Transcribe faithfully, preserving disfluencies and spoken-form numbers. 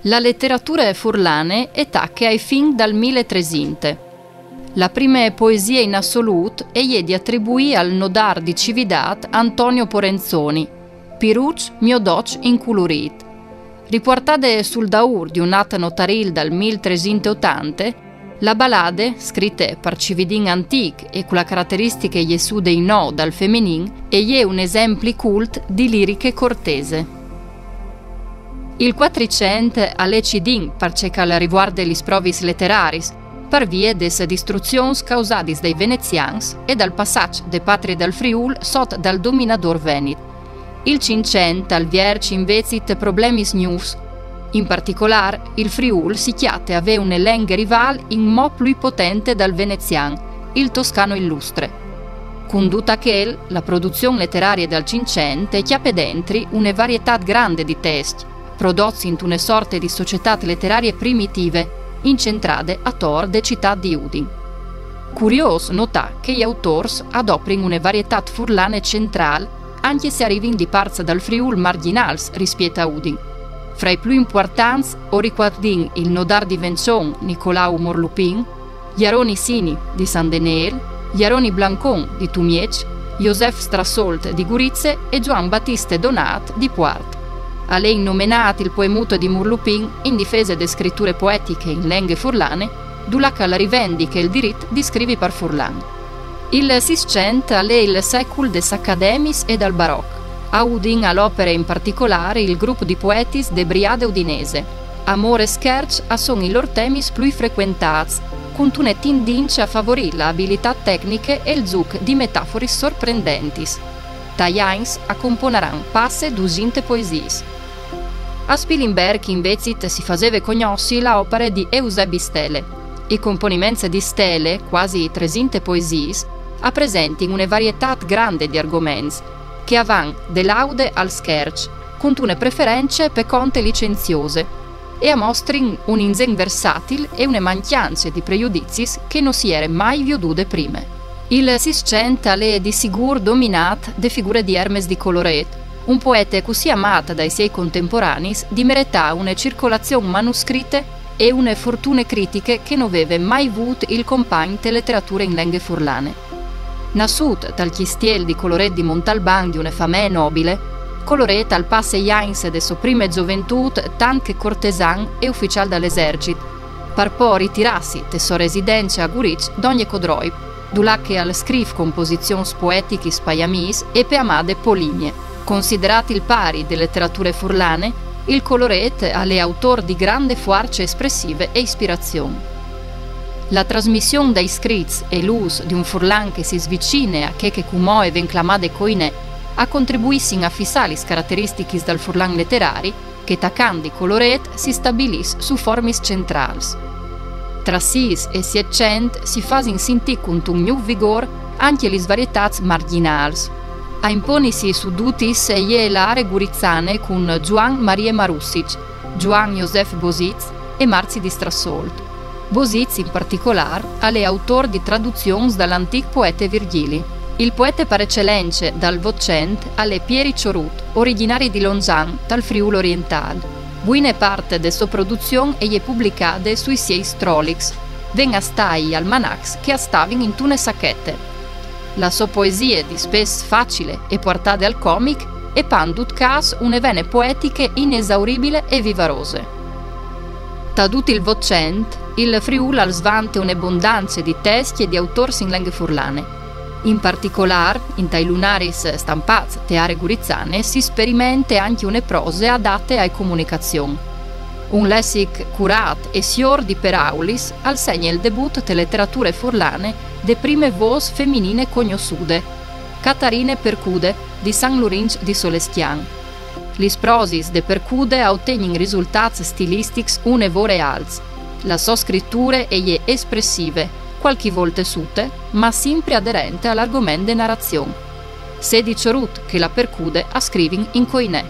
La leterature furlane e tache ai fin dal mil e tresinte. La prime poesie in assolût e je di atribuî al nodâr di Cividât Antonio Porenzoni, Piruç mio doç inculurît. Ripuartade sul daûr di un at notarîl dal mil tresinte e otante, la balade, scrite par cividin antîc e cu la carateristiche jessude in o dal feminin, e je un esempli cult di liriche cortese. Il Cuatricent al è cidin par ce che al rivuarde lis provis leterariis, par vie des distruzions causadis dai venezians e dal passaç de Patrie dal Friûl sot dal dominadôr venit. Il Cinccent al vierç invezit problemis gnûfs. In particolâr, il Friûl si cjate a vê une lenghe rivâl inmò plui potente dal venezian, il toscano illustre. Cun dut achel, la produzion leterarie dal Cinccent e cjape dentri une varietât grande di tescj, prodots intune sorte di societât leterarie primitive, incentrade ator de citât di Udin. Curiôs notâ che i autôrs a doprin une varietât furlane centrâl, ancje se a rivin di parts dal Friûl margjinâls rispiet a Udin. Fra i plui impuartants o ricuardìn il nodâr di Vençon Nicolau Morlupin, Jaroni Sini di San Denêl, Jaroni Blancon di Tumieç, Josef Strassolt di Gurize e Zuan Batiste Donât di Puart. Al è innomenât il poemut di Morlupin in difese de scriture poetiche in lenghe furlane, dulà che al rivendiche il dirit di scrivi par furlan. Il Sîscent al è il secul des academiis e dal baroc. A Udin al opere in particolâr il grup di poetis de Briade Udinese. Amôr e scherç a son i lôr temis plui frecuentâts, cuntune tindince a favorî la abilitât tecniche e il zûc di metaforis sorprendentis. Tai agns a componaran passe dusinte poesiis. A Spilimberc invezit si faseve cognossi la opare di Eusebi Stele. I componiments di Stele, cuasi tresinte poesiis, a presentin une varietât grande di argoments, che a van de laude al scherç, cuntune preference pe conte licenziose, e a mostrin un inzen versatil e une mancjance di prejudizis che no si jere mai viodude prime. Il Sîscent al è di sigûr dominât de figure di Ermes di Colorêt, un poete cussì amât dai siei contemporanis di meretâ une circolazion manuscrite e une fortune critiche che no veve mai vût il compagn te leterature in lenghe furlane. Nassût tal cjistiel di Colorêt di Montalban di une famee nobile, Colorêt al passe i agns de sô prime zoventût tant che cortesan e uficiâl dal esercit, par po ritirâsi te sô residence a Guriç dongje codroip, dulà che al scrîf composizions poetichis pai amîs e pe amade Poligne. Considerât il pari de leterature furlane, il Colorêt al è autôr di grande fuarce espressive e ispirazion. La trasmission dai scrits e l'ûs di un furlan che si svicine a chê che cumò e ven clamade coinè a contribuissin a fissâ lis carateristichis dal furlan leterari che, tacant di Colorêt, si stabilìs su formis centrâls. Tra Sîs e Sietcent si fasin sintî cuntun gnûf vigôr ancje lis varietâts margjinâls. A imponisi su dutis e je la are gurizane cun Zuan Marie Marussic, Zuan Josef Bositz e Marzi di Strassolt. Bositz, in particolâr, al è autôr di traduzions dal antîc poete Virgjili. Il poete par ecelence dal Votcent al è Pieri Çorut, origjinari di Lonzan, tal Friûl orientâl. Buine part de sô produzion e je publicade sui siei strolics, ven a stâi i almanacs che a stavin intune sachete. La sô poesie, dispès facile e puartade al comic, e pan dut câs une vene poetiche inesauribile e vivarose. Ta dut il Votcent, il Friûl al svante une bondance di tescj e di autôrs in lenghe furlane. In particolâr, intai lunaris stampâts te are gurizane si sperimente ancje une prose adate ae comunicazion. Un lessic curât e siôr di peraulis al segne il debut te leterature furlane de prime vôs feminine cognossude, Catarine Percude di San Lurinç di Solescjan. Lis prosis de Percude a otegnin risultâts stilistics une vore alts. La sô scriture e je espressive, cualchi volte sute, ma simpri aderente al argoment de narazion. Sedi Çorut che la Percude a scrivin in coinè.